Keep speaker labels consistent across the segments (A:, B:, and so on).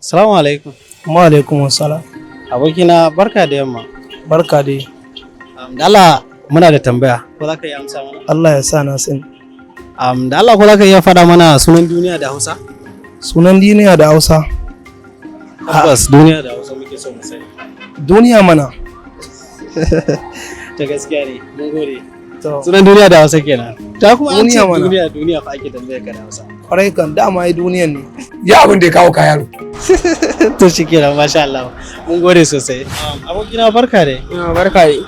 A: Salamu alaikum.
B: Wa alaikum assalam.
A: Abokina, barka da yamma.
B: Barka dai.
A: Da Allah muna da tambaya. Ko za ka iya amsa mana?
B: Allah ya sa na sani.
A: Da Allah ko za ka iya faɗa mana sunan duniya da Hausa?
B: Sunan duniya da Hausa?
A: Tabbas, duniya da Hausa muke so mu sani.
B: Duniya mana.
A: Ta gaskiya ne, mun gode.
B: To,
A: Sunan duniya da Hausa kenan. Ta kuma an ce
B: Duniya mana.
A: duniya, duniya fa ake tambayar ka da Hausa.
B: Kwarai kan, dama ai duniyan ne.
C: Ya abin da ya kawo ka, yaro.
A: To shi kenan, masha Allah. Mun gode sosai. Abokina, barka dai.
D: Barka dai.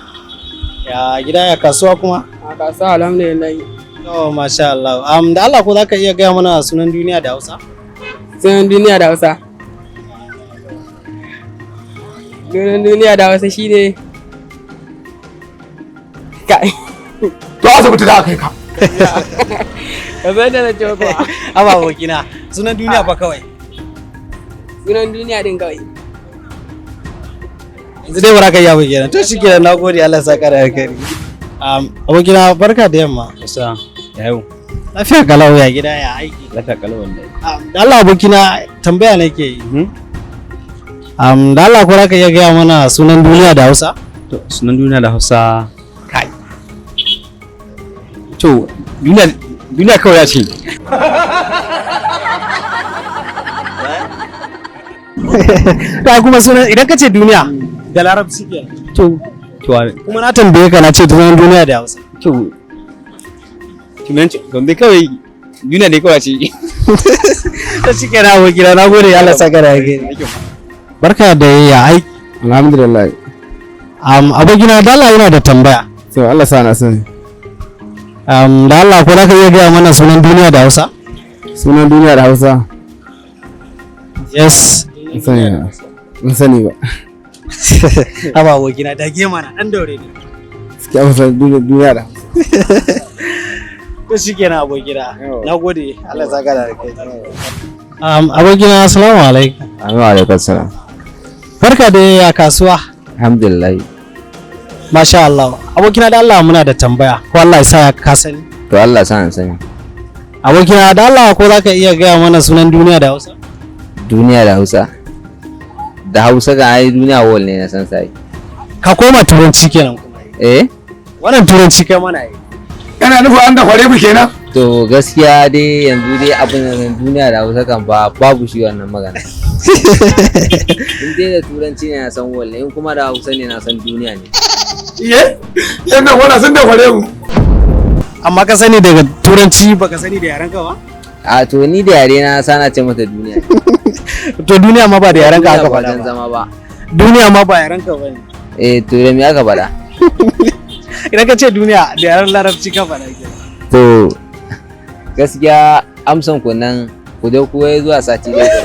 A: Ya gida, ya kasuwa kuma?
D: A kasuwa, alhamdulillah.
A: To, masha Allah. Da Allah ko za ka iya gaya mana sunan duniya da Hausa?
D: Sunan duniya da Hausa. Sunan duniya da Hausa shine kai.
C: To, asibiti za a kai ka.
D: Ka san da na ce kuwa.
A: Aba abokina, sunan duniya fa kawai.
D: Sunan duniya din kawai.
A: Yanzu dai ba za ka iya ba kenan. To shi kenan, na gode, Allah ya saka da alkhairi. Abokina, barka da yamma.
E: Musa, ya yau?
A: Lafiya kalau, ya gida, ya aiki?
E: Lafiya kalau wallahi.
A: Da Allah abokina, tambaya nake yi. Da Allah ko za ka iya gaya mana sunan duniya da Hausa?
E: To, sunan duniya da Hausa, kai. To, duniya duniya kawai ya ce.
A: Ta kuma sunan, idan ka ce duniya da Larabci kenan.
E: To,
A: Kuma na tambaye ka, na ce sunan duniya da Hausa.
E: To, men gombe kawai, duniya ne kawai ce.
A: To shi kenan abokina, na gode, Allah ya saka da alkhairi. Barka da ya aiki?
F: Alhamdulillah.
A: Abokina, da Allah yana da tambaya.
F: To, Allah sa na sani.
A: Da Allah ko za ka iya gaya mana sunan duniya da Hausa?
F: Sunan duniya da Hausa?
A: Yes.
F: Ban sani ba. Ban sani ba.
A: Haba abokina, dage mana, dan daure ne.
F: Gaskiya ban san duniya da Hausa.
A: To shi kenan abokina. Na gode, Allah ya saka da alkhairi. Abokina, assalamu alaikum.
G: Amin, alaikum salam.
A: Barka da ya kasuwa?
G: Alhamdulillah.
A: Masha Allah. Abokina, da Allah muna da tambaya. Ko Allah ya sa ka sani.
G: To, Allah sa na sani.
A: Abokina, da Allah ko za ka iya gaya mana sunan duniya da Hausa?
G: Duniya da Hausa. Da Hausa ga ai duniya world ne na san sai.
A: Ka koma turanci kenan kuma.
G: Eh?
A: Wannan turanci kai mana yi.
C: Yana nufin an da kware mu kenan.
G: To, gaskiya dai yanzu dai abin da nan duniya da Hausa kan ba babu shi wannan magana. In dai da turanci ne na san world ne, in kuma da Hausa ne na san duniya ne.
C: Iye, yan nan wannan sun da kware mu.
A: Amma ka sani daga turanci, baka sani da yaren ka ba?
G: A to, ni da yare na sana ce mata duniya.
A: To, duniya ma ba da yaren ka aka
G: Duniya ba
A: faɗa
G: wajen
A: ba.
G: zama ba.
A: Duniya ma ba yaren ka bane.
G: Eh, to da me aka faɗa?
A: Idan ka ce duniya da yaren Larabci ka faɗa kenan.
G: To, gaskiya amsan ku nan ku dai kuwa zuwa sati dai ku.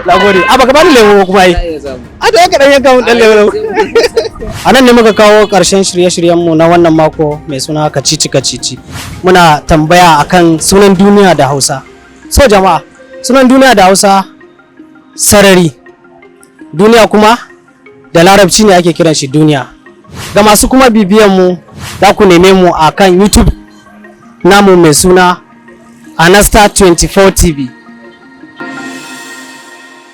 A: Na gode. A baka bani lemo ba kuma ai.
G: Za a iya samu.
A: A to aka dan yanka mun dan lemo. A nan ne muka kawo ƙarshen shirye-shiryenmu na wannan mako mai suna Kacici Kacici. Muna tambaya akan sunan duniya da Hausa. So jama'a, sunan duniya da Hausa sarari. Duniya kuma da Larabci ne ake kiran shi duniya. Ga masu kuma bibiyan mu, za ku neme mu a kan YouTube namu mai suna Anasta 24 TV.